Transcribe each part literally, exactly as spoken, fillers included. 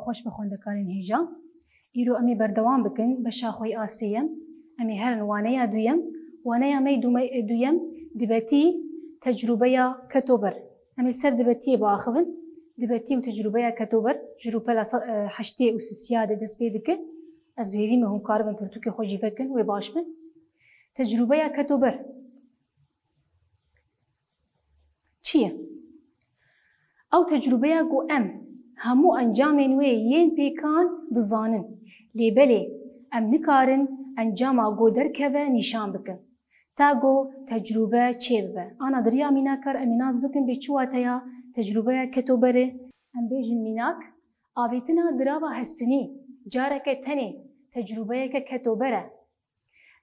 Xweş be xwendekarên hêja. Îro em ê berdewam bikin beşa xwe yê a sêyem. Em ê herin waneya duyem. Waneya me yê dume-, duyem dibetî tecrûbeya ketober. Em ê ser dibetiyê biaxivin. Dibetî û tecrûbeya ketober ji rûpela se-, e, heştê û sisiya de dest pê dike. Ez bi hêvî me hûn karibin pirtûkê xwe jî vekin, wê baş be. Tecrûbeya ketober çi ye? Ew tecrûbeya ku em hemû encamên wê yên pêkan dizanin, lê belê em nikarin encama ku derkeve nîşan bikin. Ta ku tecrûbe çêbibe. Ana di riya mînaka re em ê nas bikin bê çi wateya tecrûbeya ketoberê. Em bêjin mînak, avêtina dirava hesinî careke tenê tecrûbeyeke ketober e.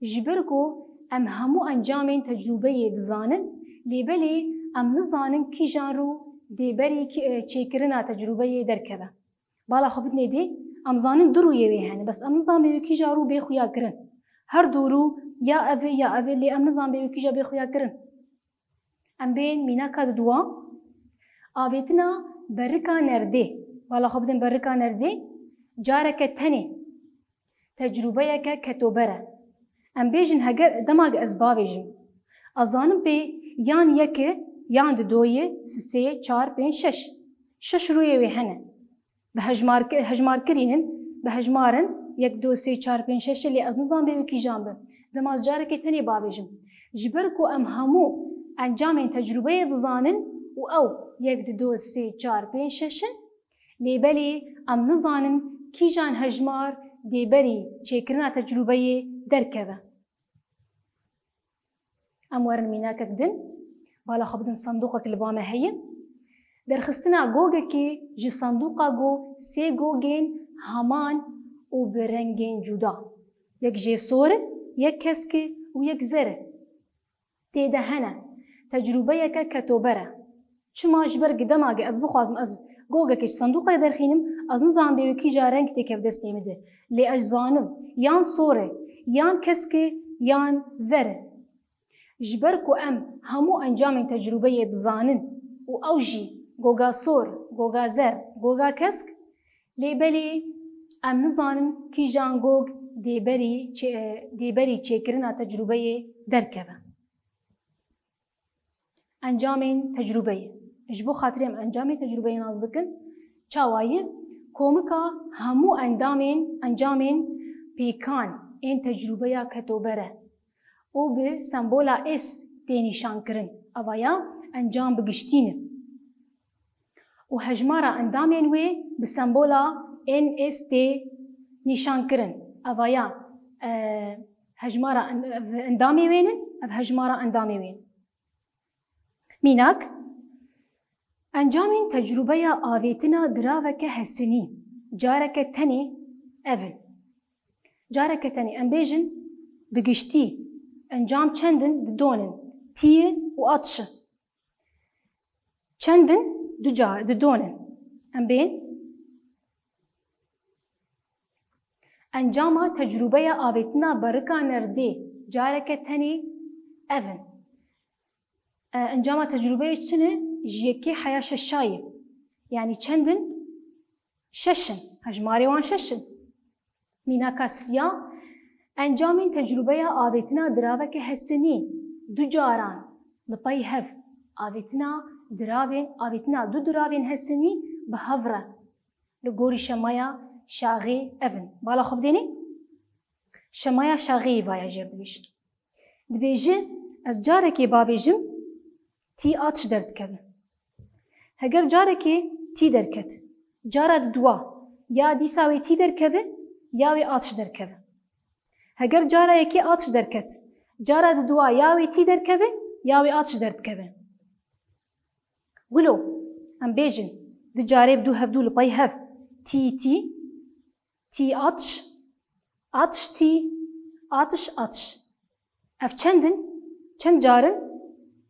Ji ber ku em hemû encamên tecrûbeyê dizanin, lê belê em nizanin kîjan rû dê berî kî-, e, çêkirina tecrûbeyê derkeve. Bala xwe bidinê dê, em zanin du rûyê wê hene, bes em nizanin bê wê kîja rû bê xuya kirin. Her du rû ya ev e ya ev e, lê em nizanin bê wê kîja bê xuya kirin. Em bên mînaka diduwa, avêtina berika nerdê. Bala xwe bidin berika nerdê, careke tenê tecrûbeyeke ketober e. Em bêjin heger dema ez bavêjim. Ez zanim pê yan yek e, yan dido ye, sisê, çar, pênc, şeş. Şeş rûyê wê hene. Bi hejmarki-, hejmarkirînin, bi hejmarin, yek, du, sê, çar, pênc, şeş, lê ez nizanim bê wê kîjan be. Dema ez carekê tenê bavêjim. Ji ber ku em hemû encamên tecrûbeyê dizanin û ew yek, du, sê, çar, pênc, şeş in, lê belê em nizanin kîjan hejmar dê berî çêkirina tecrûbeyê derkeve. Em werin mînakek din, bala xwe bidin, sandûqek li ba me heye. Derxistina gogekê ji sandûqa go sê gogên heman û bi rengên cuda. Yek jê sor e, yek kesk e û yek zer e. Tê de hene tecrûbeyeke ketober e. Çima? Ji ber ku dema ku ez bixwazim ez gogekê ji sandûqê derxînim, ez nizanim bê wê kîja reng têkeve destê min de. Lê ez zanim yan sor e, yan kesk e, yan zer e. Ji ber ku em hemû encamên tecrûbeyê dizanin û ew jî goga sor, goga zer, goga kesk, lê belê em nizanin kîjan gog dê berî çê-, dê berî çêkirina tecrûbeyê derkeve. Encamên tecrûbeyê. Ji bo xatirê em encamên tecrûbeyê nas bikin, çawa ye? Komika hemû endamên, encamên pêkan ên tecrûbeya ketober e û bi sembola S tê nîşankirin. Eva ya encam bi giştî ne. Û hejmara endamên wê bi sembola N S tê nîşankirin. Eva ya, e, hejmara en-, ev endamê wê ne, ev hejmara endamê wê ne. Mînak, encamên tecrûbeya avêtina diraveke hesinî, careke tenê ev in. Careke tenê, em bêjin, bi giştî, encam çend in, didon in, tî û atş in. Çend in? Du ca-, didon in. Em bên. Encama tecrûbeya avêtina berika nerdê, careke tenê ev in. E, encama tecrûbeyê çi ne? Ji yekê heya şeşa ye. Yanî çend in? Şeş in. Hejmarê wan şeş in. Mînaka siya, encamên tecrûbeya avêtina diraveke hesinî, du caran, li pey hev, avêtina diravên, avêtina du diravên hesinî bi hev re. Li gorî şemaya şaxê ev in. Bala xwe bidênê? Şemaya şaxê yî vaya jêr dibêjin. Dibêje, ez carekê bavêjim, tî atş derdikeve. Heger carekê tî derket, cara diduwa ya dîsa wê tî derkeve, ya wê atş derkeve. Heger cara yekê atş derket, cara diduwa ya wê tî derkeve, ya wê atş derdikeve. Wilo, em bêjin, du carê bi du hevdû li pey hev, tî tî, tî atş, atş tî, atş atş. Ev çend in? Çend car in?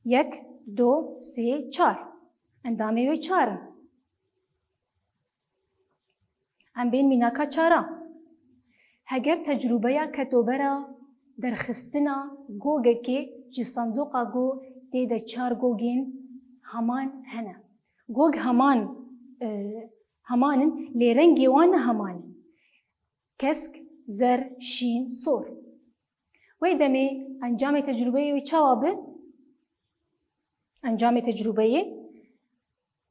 Yek, du, sê, çar. Endamê wê çar in. Em bên mînaka çara. Heger tecrûbeya ketobera derxistina gogekê ji sandoqa go tê de çar gogên heman hene. Gog heman, e, Heman in, lê rengê wan ne heman in. Kesk, zer, şîn, sor. Wê demê encamê tecrûbeyê wê çawa bi? Encamê tecrûbeyê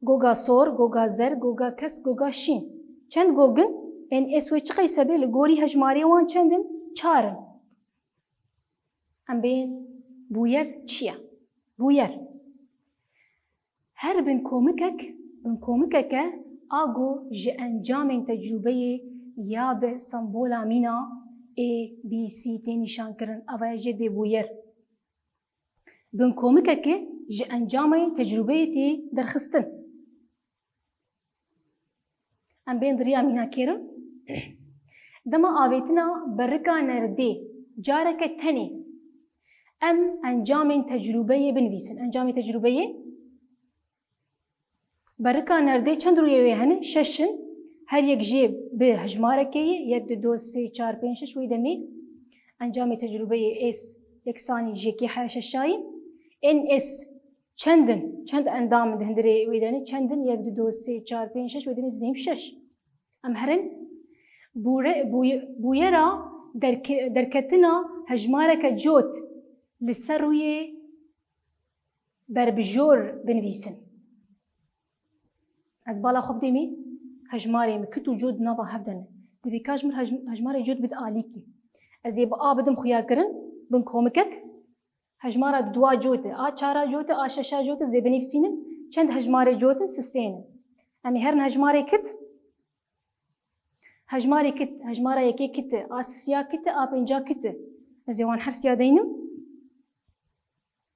goga sor, goga zer, goga kesk, goga şîn. Çend gog in? Ên S wê çi qeyse be, li gorî hejmarê wan çend in? Çar in. Em bên bûyer çi ye? Bûyer. Her binkomikek, binkomikeke a ku ji encamên tecrûbeyê ya bi sembola mîna A, B, C tê nîşankirin, ava ye jê dibê bûyer. Binkomikeke ji encamê tecrûbeyê tê derxistin. Em bên di riya mîna kêrin. Dema avêtina berika nerdê careke tenê, em encamên tecrûbeyê binivîsin. Encamê tecrûbeyê, berika nerdê çend rûyê wê hene? Şeş in. Her yek jê bi hejmarekê ye. Yek, du, du, sê, çar, pênc, şeş, wê demê encamê tecrûbeyê S yeksanî ji yekê heya şeşa ye. Ên S çend in? Çend endam in di hundirê wê de ne? Çend in? Yek, du, du, sê, çar, pênc, şeş, wê demê zî neyim şeş. Em herin bûre-, bûye-, bûyera derke-, derketina hejmareke cot li ser rûyê berbijor binivîsin. Ez bala xwe bidêmî, hejmarê min kit û cot di nava hev de ne. Divê ka ji min hej-, hejmarê cot bide alîkî. Ez ê bi A bidim xuyakirin, binkomikek. Hejmara duwa cot e, a çara cot e, a şeşa cot e, zê binivîsînim. Çend hejmarê cot in? Sisê ne. Em ê herin hejmarê kit. Hejmarê kit, hejmara yekê kit e, a sisiya kit e, a pênca kit e. Ez ê wan her siya deynim.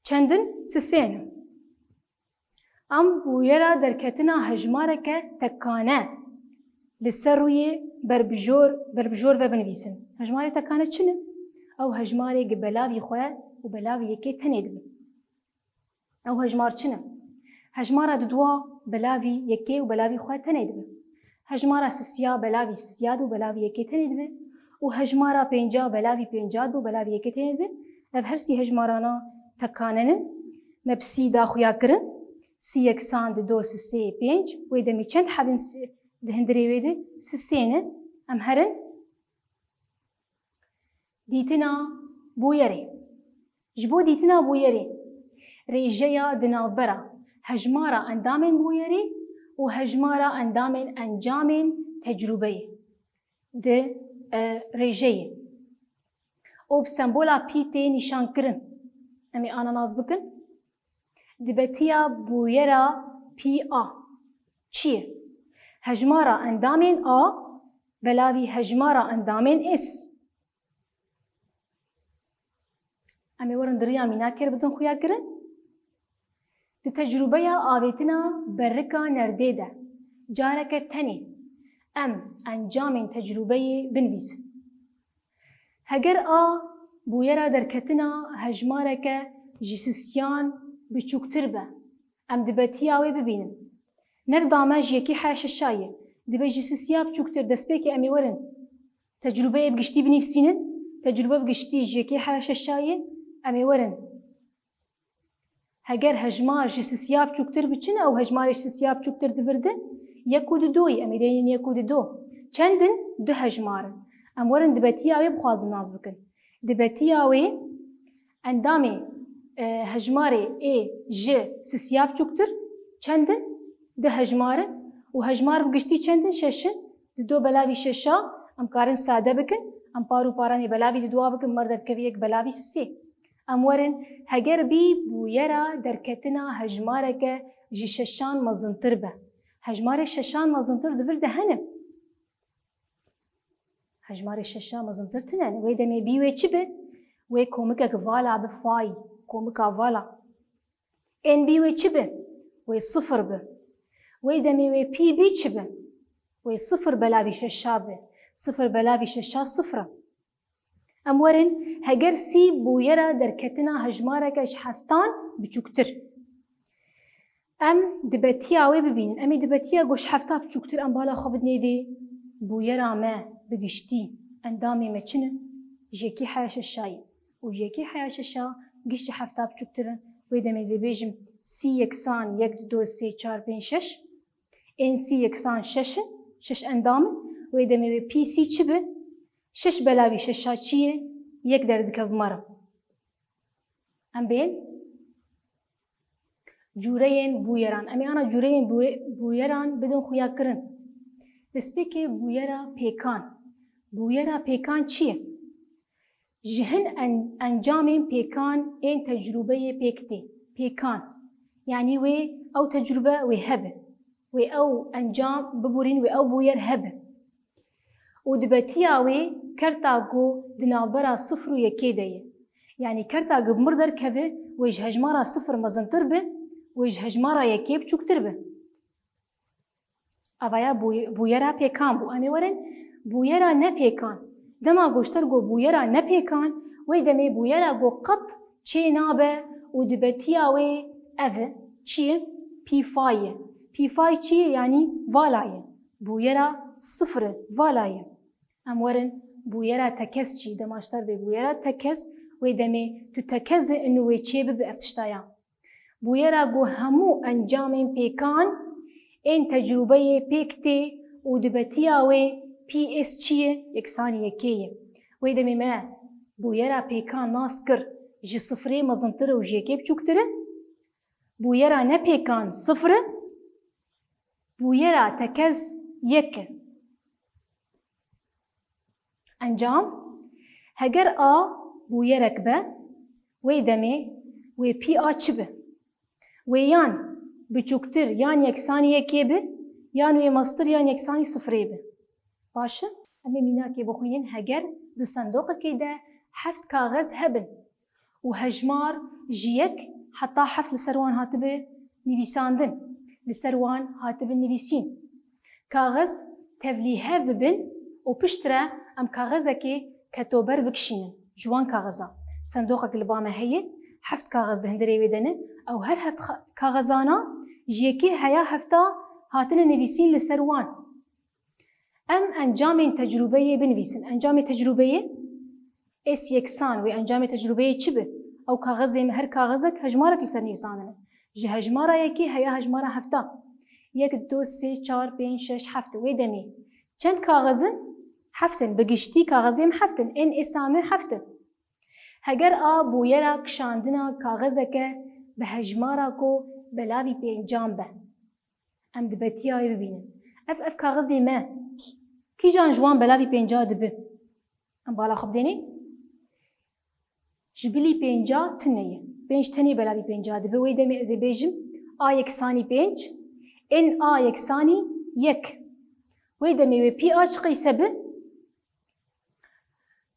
Çend in? Sisê ne. Em bûyera derketina hejmareke tekane li ser rûyê berbijor, berbijor ve binivîsin. Hejmarê tekane çi ne? Ew hejmarê gi belavî xwe û belavî yekê tenê dibin. Ew hejmar çi ne? Hejmara duduwa belavî yekê û belavî xwe tenê dibe. Hejmara sisiya belavî sisiya dibe û belavî yekê tenê dibe. Û hejmara pênca belavî pênca dibe û belavî yekê tenê dibe. Ev her sî hejmarana tekane ne. Me bi sî da xuya kirin. Sî yeksan, du, du, sê, pênc. Wê demê çend hebin si-, di hundirê wê de? Sisê ne. Em herin. Dîtina bûyerê. Ji bo dîtina bûyerê, rêjeya di navbera hejmara endamên bûyerê û hejmara endamên encamên tecrûbeyê di, e, rêjeyê û bi sembola pî tê nîşankirin. Em ê ana nas bikin. Dibetiya bûyera pî A çi ye? Hejmara endamên A belavî hejmara endamên S. Em ê werin di riya mînakê re bidin xuya kirin. Di tecrûbeya avêtina berika nerdê de careke tenê em encamên tecrûbeyê binivîsin. Heger a bûyera derketina hejmareke ji sisiyan biçûktir be, em dibetiya wê bibînin. Nirda me ji yekê heya şeşa ye. Dibe ji sisiya biçûktir, destpêkê em ê werin tecrûbeyê bi giştî binivîsînin. Tecrûbe bi giştî ji yekê heya şeşa ye. Em ê werin. Heger hejmar ji sisiya biçûktir biçin, ew hejmarê ji sisiya biçûktir di vir de yek û du do ye. Em ê deynin yek û du do. Çend in? Du hejmar in. Em werin dibetiya wê bixwazin nas bikin. Dibetiya wê endamê, e, hejmarê ê ji sisiya biçûktir çend in? Du hejmar in. Û hejmar bi giştî çend in? Şeş in. Du do belavî şeşa em karin sade bikin. Em par û paranê belavî du duwa bikin, mer derdikeve yek belavî sisê. Em werin, heger bî bûyera derketina hejmareke ji şeşan mezintir be. Hejmarê şeşan mezintir di vir de hene. Hejmarê şeşa mezintir tune ne. Wê demê bî wê çi be? Wê komikek vala bi fay. Komika vala. Ên bî wê çi be? Wê sifir be. Wê demê wê pî bî çi be? Wê sifir belavî şeşa be. Sifir belavî şeşa sifir e. Em werin, heger sî bûyera derketina hejmareke ji heftan biçûktir. Em dibetiya wê bibînin. Em ê dibetiya ku ji hefta biçûktir em bala xwe bidinê dê bûyera me bi giştî endamê me çi ne? Ji yekê heya şeşa ye. Û ji yekê heya şeşa giş ji hefta biçûktir in. Wê demê zê bêjim sî yeksan, yek, du, do, sê, çar, pênc, şeş. Ên C yeksan şeş in, şeş endam in. Wê demê wê P C çi bi? Şeş belavî şeşa çi ye? Yek derdikeve me re. Em bên cûreyên bûyeran. Em ê ana cûreyên bûye-, bûyeran bidin xuyakirin. Destpêkê bûyera pêkan. Bûyera pêkan çi ye? Ji hin en-, encamên pêkan ên tecrûbeyê pêk tê. Pêkan. Yanî wê ew tecrûbe wê hebe. Wê ew encam biborîn, wê ew bûyer hebe. Û dibetiya wê kerta ku di navbera sifir û yekê de ye. Yanî kerta ku bi mir derkeve, wê ji hejmara sifir mezintir be, wê ji hejmara yekê biçûktir be. Ava ya bûy-, bûyera pêkan bû. Em ê werin bûyera nepêkan. Dema goşter got bûyera nepêkan, wê demê bûyera got qet çê nabe û dibetiya wê ev e. Çi ye? Pîfay ye. Pîfay çi ye? Yanî vala ye. Bûyera sifir e, vala ye. Em werin bûyera tekez çi? Dema ji te re bê bûyera tekez, wê demê tu tekez e, inu wê çê bibe ev tişta ya. Bûyera ku hemû encamên pêkan ên tecrûbeyê pêk tê û dibetiya wê P S çi ye? Yeksanî yekê ye. Wê demê me bûyera pêkan nas kir ji sifirê mezintir e û ji yekê biçûktir e. Bûyera nepêkan sifir e. Bûyera tekez yek e. Encam, heger A bûyerek be, wê demê wê P A çi be? Wê yan biçûktir yan yeksanî yekê be, yan wê mestir yan yeksanî sifirê be. Baş e? Em ê mînakê bixwînin, heger di sendoqekê de heft kaxez hebin û hejmar ji yek heta heft li ser wan hatibe nivîsandin, li ser wan hatibe nivîsîn. Kaxez tevlîhev bibin û piştre em kaxezekê ketober bikişînin ji wan kaxezan. Sendoqek li ba me heye, heft kaxez di hundirê wê de ne, ew her heft xa-, kaxezana ji yekê heya hefta hatine nivîsîn li ser wan. Em encamên tecrûbeyê binivîsin. Encamê tecrûbeyê S yeksan wê encamê tecrûbeyê çi be? Ew kaxezê me, her kaxezek hejmarek li ser nivîsandine. Ji hejmara yekê heya hejmara hefta. Yek, du, sê, çar, pênc, şeş, heft. Wê demê çend kaxez in? Heft in. Bi giştî kaxezê me heft in. Ên S a me heft in. Heger A bûyera kişandina kaxezeke bi hejmara ku belavî pêncan be. Em dibetiya wê bibînin. Ev, ev kaxizê me. Kîjan ji wan belavî pênca dibe? Em bala xwe bidênê. Ji bilî pênca tune ye. Pênc tenê belavî pênca dibe. Wê demê ez ê bêjim A yeksanî pênc, N A yeksanî yek. Wê demê wê P A çi qeyse be?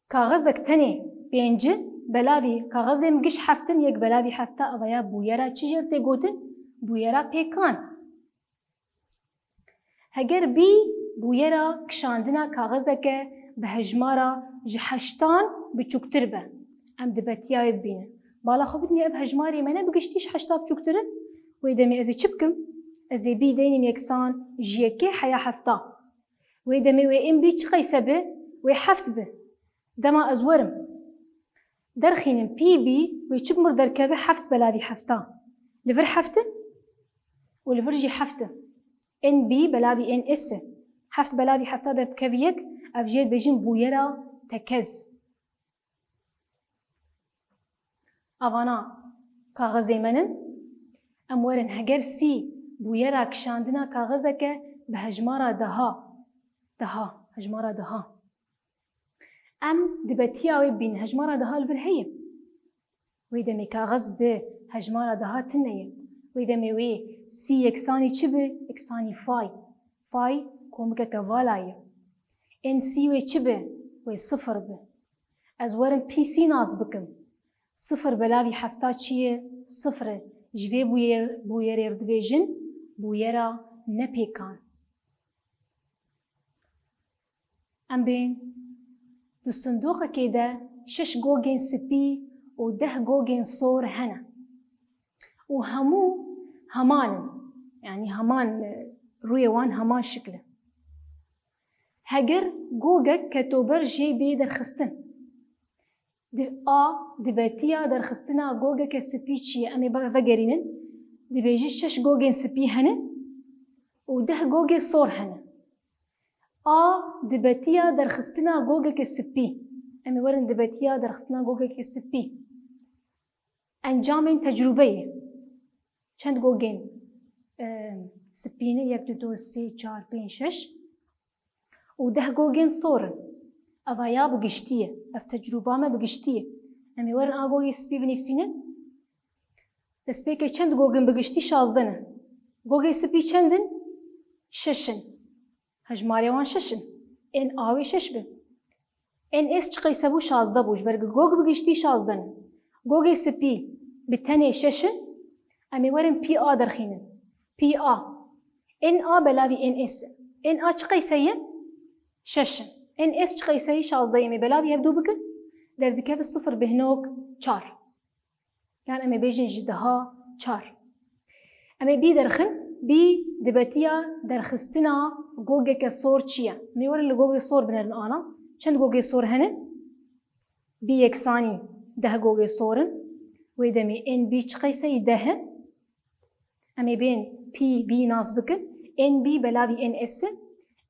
Kaxezek tenê pênc e, belavî kaxezê min giş heft in, yek belavî hefta, ava ya bûyera çi jê re tê gotin? Bûyera pêkan. Heger B bûyera kişandina kaxezeke bi hejmara ji heştan biçûktir be, em dibetiya wê bibînin. Bala xwe bidinê, ev hejmarê me ne bi giştî ji heşta biçûktir in. Wê demê ez ê çi bikim? Ez ê B deynîm yeksan ji yekê heya hefta. Wê demê wê ên B çi qeyse be? Wê heft be. Dema ez werim derxînim P B, wê çi bi mir derkeve? Heft belavî hefta. Li vir heft in û li vir jî heft in. Ên B belavî ên S e. Heft belavî hefta derdikeve yek, ev jê dibêjin bûyera tekez. Avana kaxezê me nin. Em werin heger C bûyera kişandina kaxezeke bi hejmara deha, deha, hejmara deha. Em dibetiya wê bîn, hejmara deha li vir heye. Wê demê kaxez bi hejmara deha tune ye. Wê demê wê C yeksanî çi bi? Yeksanî fay. Fay komikeke vala ye. Ên C wê çi bi? Wê sifir bi. Ez werim P C nas bikim. Sifir belavî hefta çi ye? Sifir e. Ji vê bûyer-, bûyerê re dibêjin bûyera nepêkan. Em bên di sindoqekê de şeş gogên spî û deh gogên sor hene. Û hemû heman in. Yanî heman, e, rûyê wan heman şikil e. Heger gogek ketober jê bê derxistin. Di a, dibetiya derxistina gogeke spî çi ye? Em ê be-, vegerînin. Dibêjî şeş gogên spî hene û deh gogê sor hene. A dibetiya derxistina gogeke spî. Em ê werin dibetiya derxistina gogeke spî. Encamên tecrûbeyê. Çend gogên, e, spî ne? Yek, du, du, sê, çar, pênc, şeş. Û deh gogên sor in. Eva ya bi giştî ye. Ev tecrûba me bi giştî ye. Em ê werin a gogê spî binivîsînin. Destpêkê çend gog in bi giştî? Şazdeh ne. Gogê spî çend in? Şeş in. Hejmarê wan şeş in. N A wê şeş be. N S çi qeyse bû? Şazdeh bû. Ji ber ku gog bi giştî şazdeh ne. Gogê spî bi tenê şeş in. Em ê werin pî A derxînin. Pî A. N A belavî N S. N A çi qeyse ye? Şeş in. N S çi qeyse ye? Şazdeh. Em ê belavî hevdû bikin. Derdikeve sifir bêhnok çar. Yan em ê bêjin ji deha çar. Em ê bî derxin, bî dibetiya derxistina gogeke sor çi ye? Em ê werin li gogê sor binerin ana. Çend gogê sor hene? Bî yeksanî deh gogê sor in. Wê demê N B çi qeyse ye? Deh e. Em ê bên pî bî nas bikin. N B belavî N S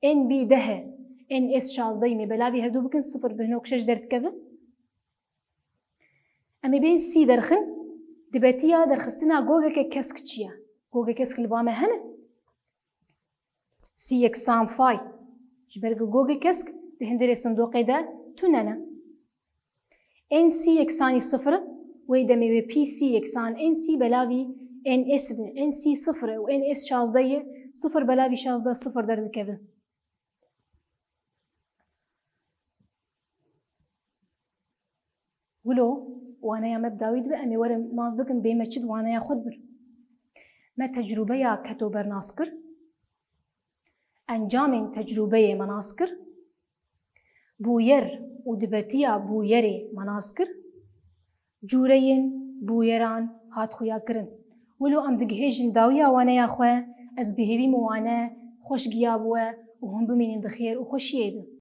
e. N B deh e. N S şazdeh e. Em ê belavî hevdû bikin, sifir bêhnok şeş derdikeve. Em ê bên sî derxin, dibetiya derxistina gogeke kesk çi ye? Gogê kesk li ba me hene? Sî yeksan fay. Ji ber ku gogê kesk di hundirê sindoqê de tune ne. N sî yeksanî sifir e, wê demê wê pî sî yeksan N sî belavî N S be. N sî sifir e û N S şazdeh ye, sifir belavî şazdeh sifir derdikeve. Wilo waneya me bi dawî dibe, em ê werin nas bikin bê me çi di waneya xwe dibir. Me tecrûbeya ketober nas kir, encamên tecrûbeyê me nas kir, bûyer û dibetiya bûyerê me nas kir, cûreyên bûyeran hat xuya kirin. Wilo em digihêjin dawiya waneya xwe, ez bi hêvî me wane xweş giya bûwe û hûn bimînin di xêr û xweşiyê de.